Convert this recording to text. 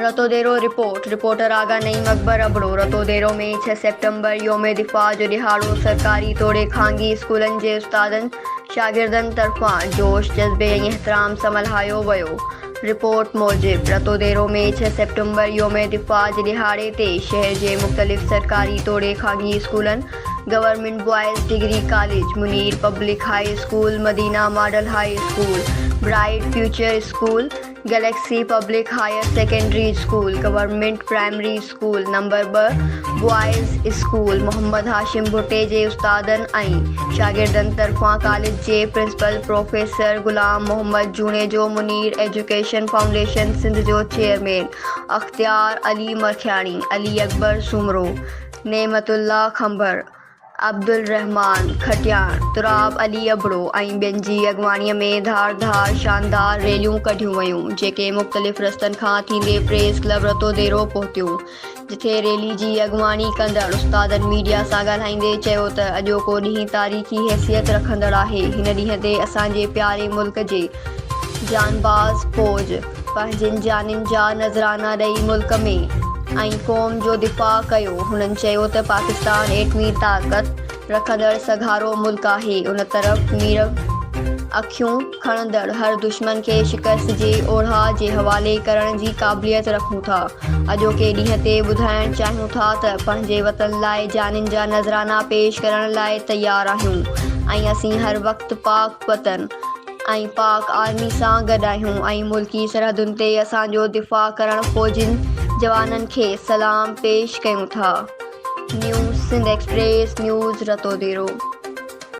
Ratodero, report, reporter Agha Naeem Akbar Abro, Ratodero ۾ ڇهه September يوم دفاع جو ڏهاڙو سرڪاري توڙي خانگي اسڪولن جي استادن شاگردن طرفان جوش جذبي ۽ احترام سان ملهايو ويو رپورٽ موجب رتوديرو ۾ ڇهه سيپٽمبر يوم دفاع جي ڏهاڙي تي شهر جي مختلف سرڪاري توڙي خانگي اسڪولن government boys degree college, Munir public high school, Madina model high school, bright future school, galaxy public higher secondary school, government primary school number ٻه، بوائز اسڪول محمد هاشم ڀٽي جي استادن ۽ شاگردن طرفان ڪاليج جي principal professor Ghulam Muhammad Junejo, Munir education foundation Sindh جو chairman اختيار علي مرکياڻي، علي اڪبر سومرو، نعمت الله کنڀر، عبدالرحمان کٽياڻ، تراب علي ابڙو ۽ ٻين جي اڳواڻي ۾ ڌار ڌار شاندار ريليون ڪڍيون ويون، جيڪي مختلف رستن کان ٿيندي پريس ڪلب رتوديرو پهتيون، جٿي ريلي جي اڳواڻي ڪندڙ استادن ميڊيا سان ڳالهائيندي چيو ته اڄوڪو ڏينهن تاريخي حيثيت رکندڙ آهي، هن ڏينهن تي اسان جي پياري ملڪ جي جانباز فوج پنهنجين جانين جا نذرانا ڏئي ملڪ ۾ ۽ قوم جو دفاع ڪيو. هنن چيو ته پاڪستان ايٽمي طاقت رکندڙ سگهارو ملڪ آهي، ان طرف مير اکيون کڻندڙ هر دشمن کي شڪست جي اوڙاهه جي حوالي ڪرڻ جي قابليت رکون ٿا. اڄوڪي ڏينهن تي ٻڌائڻ چاهيون ٿا ته پنهنجي وطن لاء جانين جا نذرانا پيش ڪرڻ لاء تيار آهيون ۽ اسين هر وقت پاڪ وطن ۽ پاڪ آرمي سان گڏ آهيون ۽ ملڪي سرحدن تي اسان جو دفاع ڪرڻ فوجين جوانن کي سلام پيش ڪيون ٿا. News Sindh express news Ratodero.